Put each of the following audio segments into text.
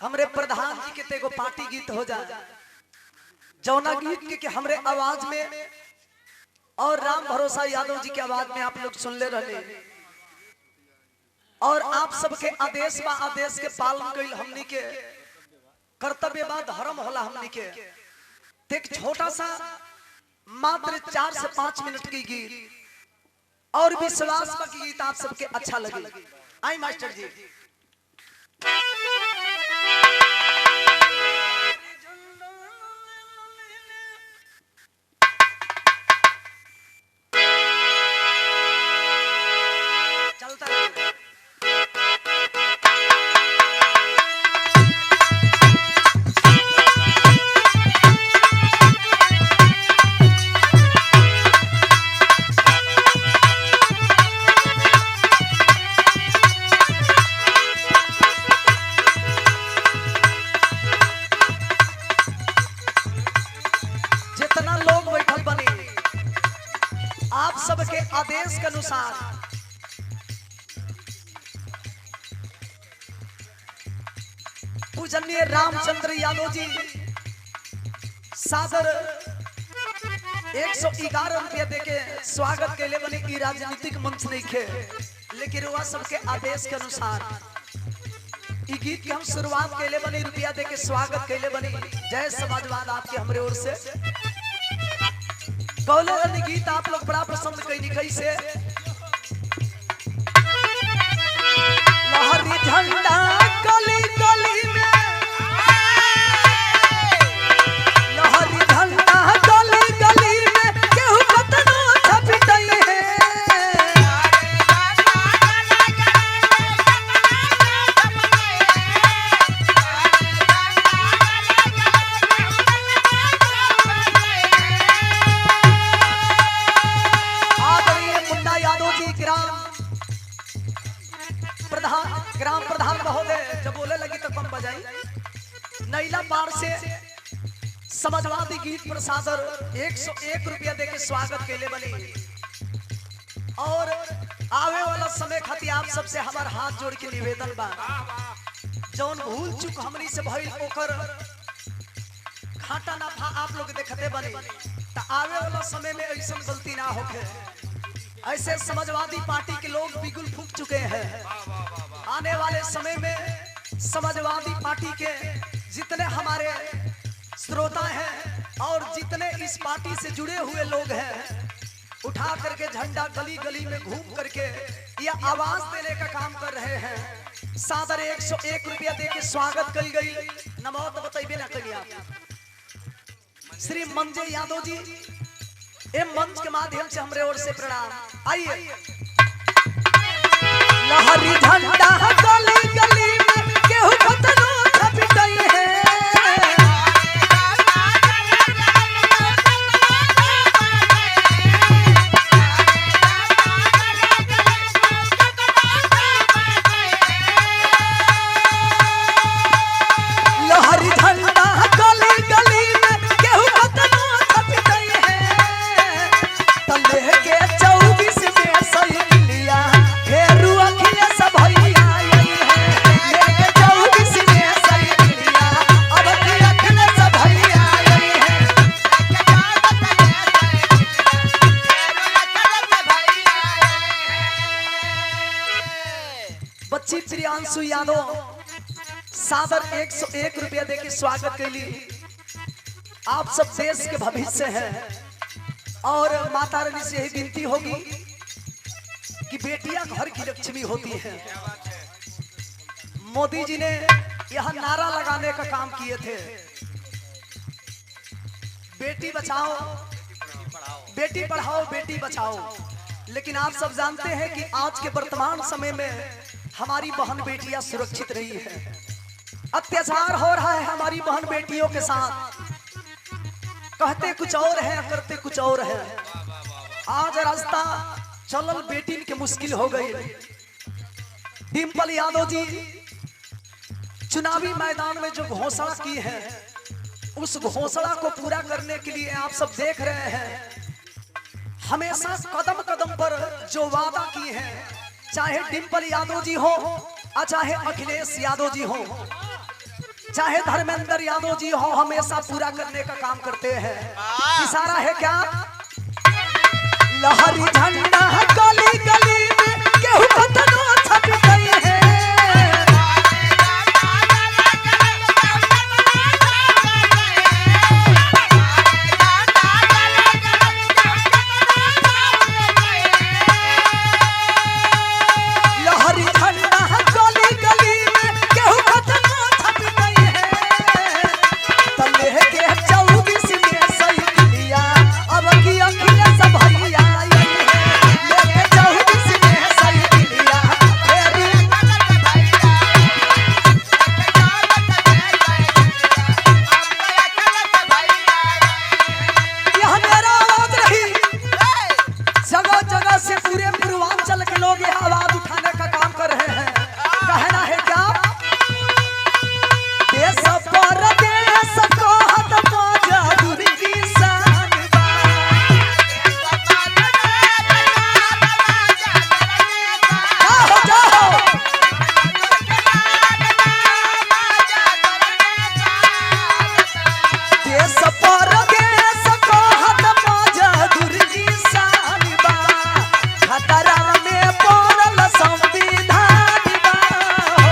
हमरे प्रधान जी के तेगो पार्टी गीत हो जा, जौना गीत के हमरे आवाज में और राम भरोसा यादव जी के आवाज में आप लोग सुन ले रहे और आप सबके आदेश बा आदेश के पालन कइल हमनी के कर्तव्य बा, धर्म होला हमनी के। एक छोटा सा मात्र 4 से 5 मिनट की गीत और विश्वास बा की गीत आप सबके अच्छा लगे। आई मास्टर जी। चलता है। जितना लोग बैठल बने आप सबके आदेश के अनुसार पूजनीय रामचंद्र यादव जी सादर 111 रुपया देके स्वागत के लिए बने। ई राजनीतिक मंच नहीं खे, लेकिन वह सबके आदेश के अनुसार ई गीत के हम शुरुआत के लिए बनी, रुपया देके स्वागत के लिए बनी। जय समाजवाद आपके हमरे ओर से। कौले रनी गीत आप लोग बड़ा पसंद कई कैसे लहरी झंडा गली गली में, लहरी झंडा गली गली में केहू कतनो छपिटई है। आदरणीय मुन्ना यादव जी ग्राम प्रधान महोदय जब बोले लगी तो कम बजाई। नैला पार से समाजवादी गीत प्रसादर 101 रुपया देके स्वागत के लिए बनी। और आवे वाला समय खातिर आप सबसे हमार हाथ जोड़ के निवेदन बा, जौन भूल चूक हमनी से भइल ओकर घाटा नाफा आप लोग देखते बनी, त आवे वाला समय में ऐसा गलती ना होखे। ऐसे समाजवादी पार्टी के लोग बिगुल फूक चुके हैं। आने वाले समय में समाजवादी पार्टी के जितने हमारे श्रोता हैं और जितने इस पार्टी से जुड़े हुए लोग हैं, उठा करके झंडा गली गली में घूम करके यह आवाज देने का काम कर रहे हैं। सादर 101 रुपया दे के स्वागत करी गई। नमो तो बताइए ना करिए आप। श्री मंजे यादव जी ए मंच के माध्यम से हमरे ओर से प्रणाम। आइए। लहरी झंडा गली गली में केहू कतनो छपिटई है। लहरी झंडा गली गली में केहू कतनो छपिटई है। तले के 24 में सैलिया फेरू अखिलेश भैया आई है। लेके 24 में सैलिया अब की अखिलेश भैया आई है। बच्ची प्रियांशु यादव सादर 101 रुपया देके स्वागत के लिए। आप सब देश के भविष्य हैं और माता रानी से यही विनती होगी कि बेटियां घर की लक्ष्मी होती हैं। मोदी जी ने यह नारा लगाने का काम किए थे, बेटी बचाओ बेटी पढ़ाओ बेटी बचाओ। लेकिन आप सब जानते हैं कि आज के वर्तमान समय में हमारी बहन बेटियां सुरक्षित रही है। अत्याचार हो रहा है हमारी बहन बेटियों के साथ। कहते कुछ और है करते कुछ और है। आज रास्ता चलल बेटी के मुश्किल हो गई। डिम्पल यादव जी चुनावी मैदान में जो घोषणा की है, उस घोषणा को पूरा करने के लिए आप सब देख रहे हैं, हमेशा कदम कदम पर जो वादा की है, चाहे डिम्पल यादव जी हो और चाहे अखिलेश यादव जी हो, चाहे धर्मेंद्र यादव जी हो, हमेशा पूरा करने का काम करते हैं। इशारा है क्या? लहरी झंडा गली गली में केहू कतनो छप गई है। लहरी झंडा गली गली में केहू कतनो छप गई है। तले के 24 में सैया अब की अखिलेश भैया आई है। लेके 24 में सैया फेरी यह मेरा आवाज रही। जगह जगह से पूरे पूर्वांचल के लोग यह आवाज उठाने का काम कर रहे हैं। कहना है क्या? देश परदेश कहत मजदूर किसान बा। जाहो जाहो। देश परदेश कहत मजदूर किसान बा। खतरा में पड़ल संविधान बा हो।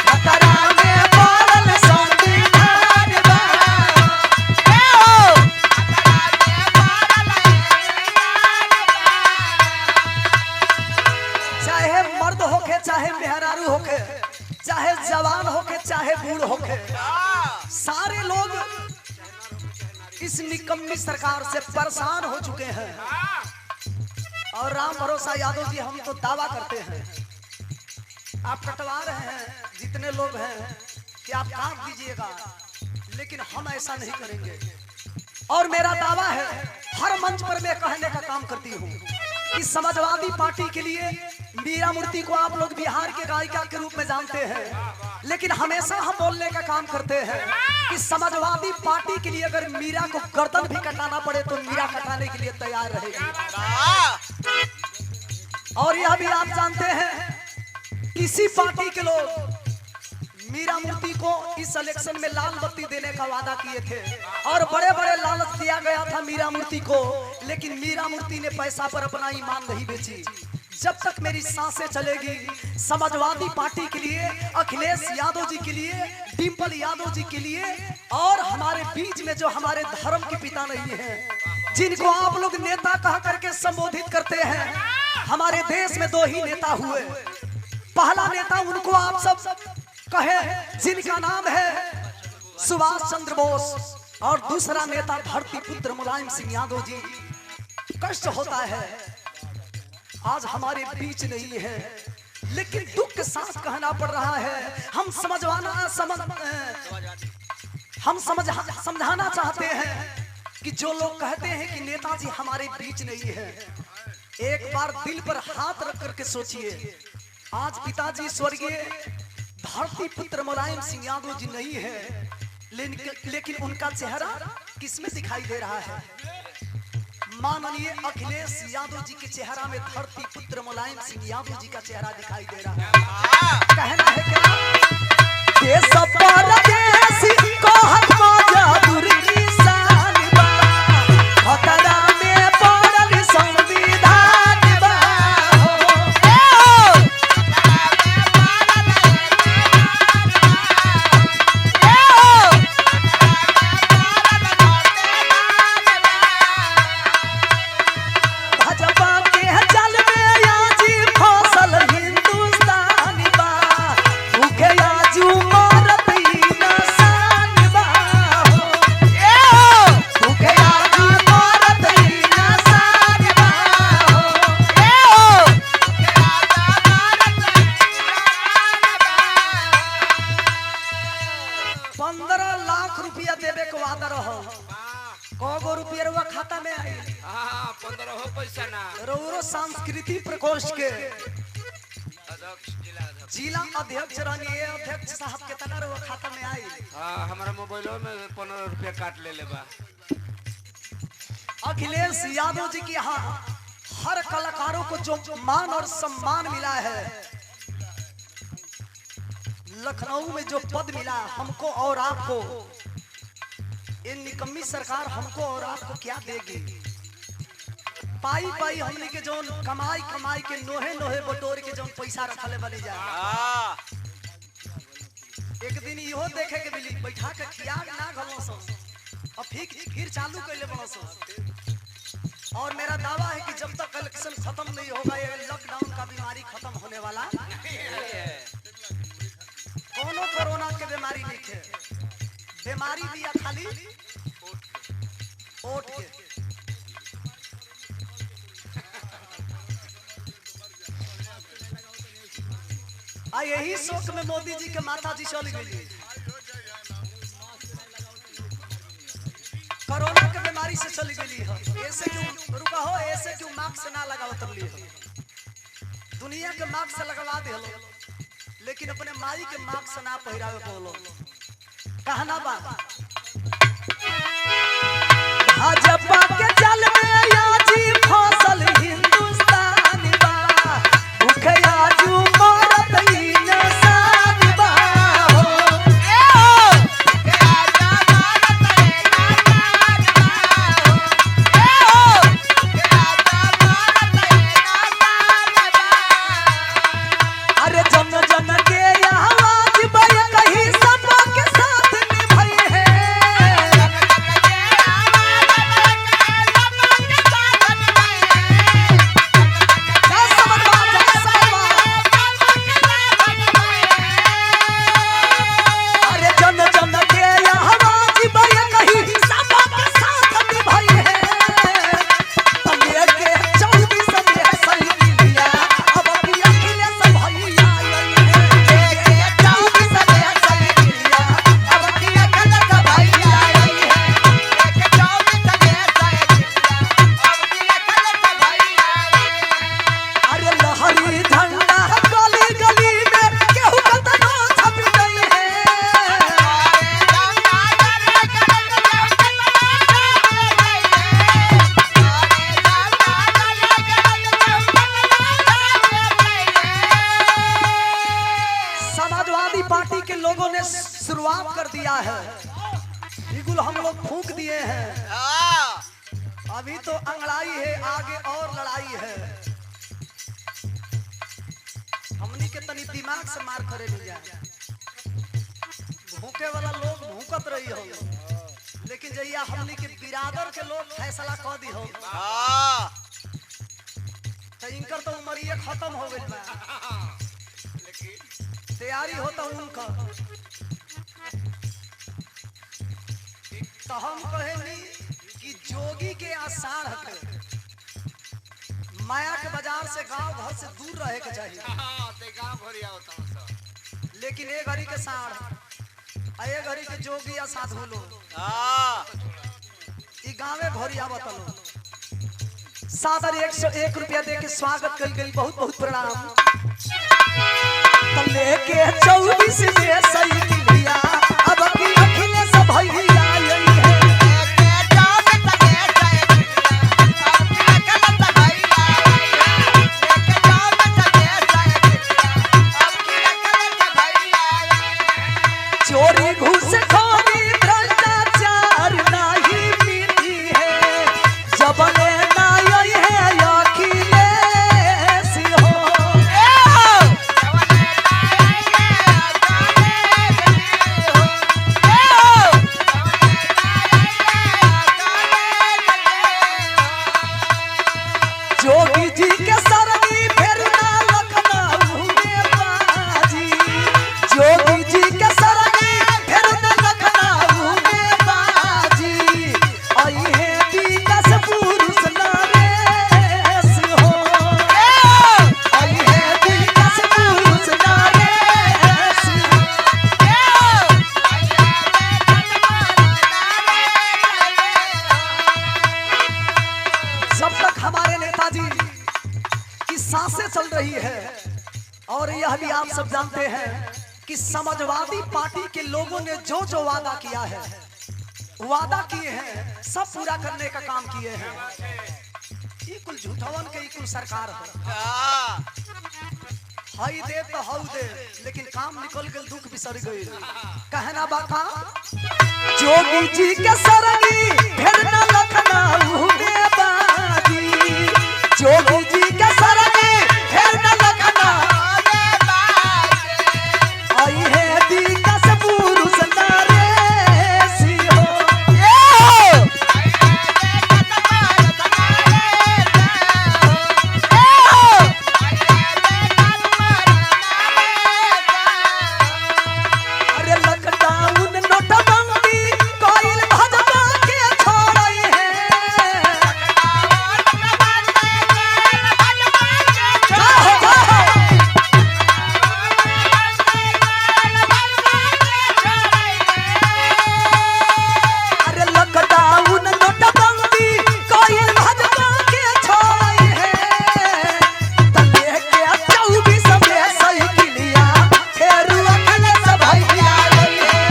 खतरा में पड़ल संविधान बा। चाहे मर्द होखे, चाहे मेहरारू होखे, चाहे जवान होखे, चाहे बूढ़ होखे, सारे लोग इस निकम्मी सरकार से परेशान हो चुके हैं। और राम भरोसा यादव जी, हम तो दावा करते हैं, आप कटवा रहे हैं जितने लोग हैं कि आप काट दीजिएगा, लेकिन हम ऐसा नहीं करेंगे। और मेरा दावा है, हर मंच पर मैं कहने का काम करती हूँ कि समाजवादी पार्टी के लिए मीरा मूर्ति को आप लोग बिहार के गायिका के रूप में जानते हैं, लेकिन हमेशा हम बोलने का काम करते हैं कि समाजवादी पार्टी के लिए अगर मीरा को गर्दन भी कटाना पड़े तो मीरा कटाने के लिए तैयार रहेगी। और यह भी आप जानते हैं, इसी पार्टी के लोग मीरा मूर्ति को इस इलेक्शन में लाल बत्ती देने का वादा किए थे और बड़े बड़े लालच दिया गया था मीरा मूर्ति को, लेकिन मीरा मूर्ति ने पैसा पर अपना ईमान नहीं बेची। जब तक मेरी सांसें चलेगी, समाजवादी पार्टी के लिए, अखिलेश यादव जी के लिए, डिम्पल यादव जी के लिए, और हमारे बीच में जो हमारे धर्म के पिता नहीं है, जिनको आप लोग नेता कह करके संबोधित करते हैं, हमारे देश में दो ही नेता हुए। पहला नेता उनको आप सब कहे जिनका नाम है सुभाष चंद्र बोस, और दूसरा नेता धरती पुत्र मुलायम सिंह यादव जी। कष्ट होता है, आज हमारे बीच नहीं है, लेकिन दुख के साथ कहना पड़ रहा है। हम समझाना चाहते हैं कि जो लोग कहते हैं कि नेताजी हमारे बीच नहीं है, एक बार दिल पर हाथ रख करके सोचिए, आज पिताजी स्वर्गीय धरती पुत्र मुलायम सिंह यादव जी नहीं है, लेकिन उनका चेहरा किसमें दिखाई दे रहा है? माननीय अखिलेश यादव जी के चेहरा में धरती पुत्र मुलायम सिंह यादव जी का चेहरा दिखाई दे रहा है। कहना है क्या? देश परदेश कहत मजदूर किसान बा, खतरा में पड़ल संविधान बा हो। भाजपा के जल में आज फसल हिंदुस्तान बा, भूखे आज मरत इंसान बा हो। भूखे आज मरत इंसान बा हो। 15 लाख रुपया देवे के वादा रहो, कगो रुपया रुआ खाता में आई? 15 पैसा ना। रौरो सांस्कृतिक प्रकोष्ठ के अध्यक्ष, जिला अध्यक्ष, जिला अध्यक्ष रहनी, अध्यक्ष साहब के तना रुआ खाता में आई? हाँ, हमारा मोबाइलो में 15 रुपया काट ले ले बा। अखिलेश यादव जी के यहाँ हर कलाकारों को जो मान और सम्मान मिला है, लखनऊ में जो पद मिला हमको और आपको, ये निकम्मी सरकार हमको और आपको क्या देगी? पाई पाई हमने के जोन कमाई कमाई के नोहे नोहे बटोर के जोन पैसा रखले बने जाए, एक दिन इहो देखे के मिली बैठा के खिया ना घलो सो और फिर चालू कैले बनो सो। और मेरा दावा है कि जब तक इलेक्शन खत्म नहीं होगा ये लॉकडाउन का बीमारी खत्म होने वाला नहीं है। कोनो कोरोना के बीमारी नहीं है, बीमारी दिया खाली ओट के। आ यही शोक में मोदी जी के माता जी चल गई। कोरोना के बीमारी से चली गई है। ऐसे क्यों रुका हो, ऐसे क्यों मास्क ना लगाओ तब लिए दुनिया के मास्क लगवा दे लो, लेकिन अपने माई के मास्क ना पहिरावे बोलो। कहना बा भाजपा के जल में आजी फसल हिंदुस्तान बा, भूखे आजू मरत इंसान बा हो। अरे जन जन के आवाज बय कहीं सब के साथ निभई है। जय समरवा, जय समरवा। अरे जन जन के आवाज बय कहीं सब के साथ निभई है। तमे के 24 में सही लिया अब की अखिलेश भैया आई है। के 24 में सही लिया अब की अखिलेश भैया आई है। अरे लहरी झंडा गली गली में केहू कतनो छप गई है। समाजवादी पार्टी के लोगों ने शुरुआत कर दिया है, बिगुल हम लोग फूंक दिए हैं। अभी तो अंगड़ाई है, आगे और लड़ाई है। हमनी के तनी दिमाग से मार करे नहीं जाए। भूखे वाला लोग भूकत रही हो, लेकिन जहिया हमनी के बिरादर के लोग फैसला कर दी हो तो इनकर तो उमरिए खत्म हो गई बा। तैयारी होता उनका तो हम कहेनी कि जोगी के आषाढ़ के माया के बाजार से गांव घर से दूर रहे के चाहिए। लेकिन एक घड़ी के साढ़ आ एक घड़ी के जोगी या साधु लोग ई गांवे घरी आवत लोग। सादर 101 रुपया दे के स्वागत कल गई, बहुत बहुत प्रणाम। तले के 24 में सही लिया अब की अखिलेश भैया आई है। चोरी घूसखोरी भ्रष्टाचार नहीं मिली है, जब ले ना आई है अखिलेश हो। जोगी जी के सरनी फिर ना लखनऊ में बाजी, जोगी जी के सरनी फिर ना लखनऊ में बाजी। आई है विकास पुरुष नरेश हो, आई है विकास पुरुष नरेश हो। जब तक हमारे नेताजी की सांसें चल रही है, और यह भी आप सब जानते हैं कि समाजवादी पार्टी के लोगों ने जो जो वादा किया है, वादा किए हैं, सब पूरा करने का काम किए हैं। ई कुल झूठवन के ई कुल सरकार है। हई दे तो हऊ दे, लेकिन काम निकल गल, दुख बिसर गइल। कहना बाका जोगी जी के सरनी फिर न लखनऊ में बाजी, जोगी जी के सरनी फिर न लखनऊ में बाजी, आई है दिकस पुरुष नरेशी हो। अरे लॉकडाउन नोटबंदी कोइल भाजपा के छोड़ई है। जाहो जाहो अरे लॉकडाउन नोटबंदी कोइल भाजपा के छोड़ई है। तले के 24 में साइकिलिया फेर अखिलेश भैया आई है।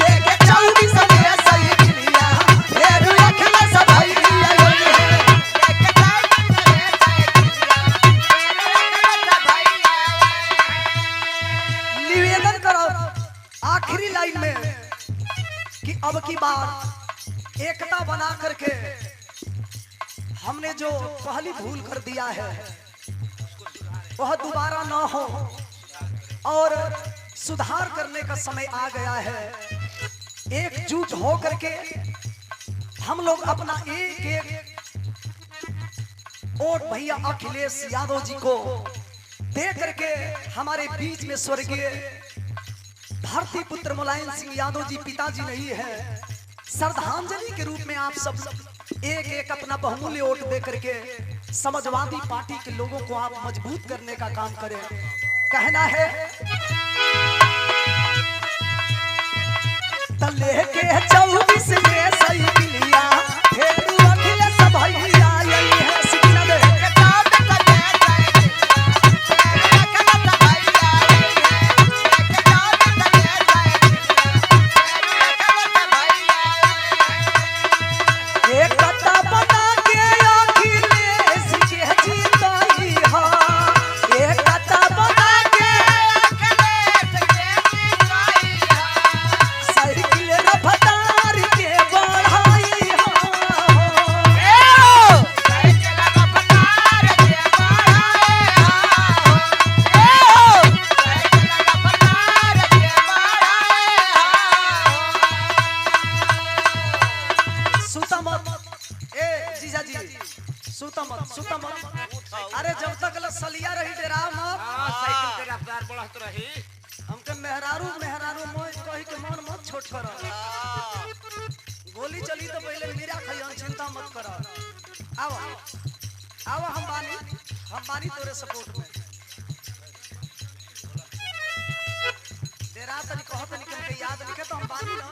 लेके 24 में साइकिलिया फेर अखिलेश भैया आई है। निवेदन करो आखिरी लाइन में कि अब की बार एकता बना करके हमने जो पहली भूल कर दिया है वह दोबारा ना हो और सुधार करने का समय आ गया है। एकजुट हो करके हम लोग अपना एक एक वोट भैया अखिलेश यादव जी को दे करके हमारे बीच में स्वर्गीय भारती पुत्र मुलायम सिंह यादव जी पिताजी नहीं है, श्रद्धांजलि के रूप में आप सब एक एक अपना बहुमूल्य वोट दे करके समाजवादी पार्टी के लोगों को आप मजबूत करने का काम करें। कहना है तले के 24 में साइकिलिया फेर अखिलेश भैया आई है। सिकना दे एकता बना के अखिलेश के जीतई हा, एकता बना के साइकिल रफ्तार के बढ़ाई हा। सुता मत ए जीजा जी, सुता मत, सुता मत। अरे जब तक ल सलिया रही डरा मत। हाँ, साइकिल के रफ्तार बढ़त रही। हमके मेहरारू मेहरारू मोय कही के मन मत छोट कर। गोली चली तो पहले मीरा खइहन, चिंता मत कर। आवा आवा, हम बानी तोरे सपोर्ट में। डरा तनी कहत तनी के हमके याद लिखे तो हम बानी ना।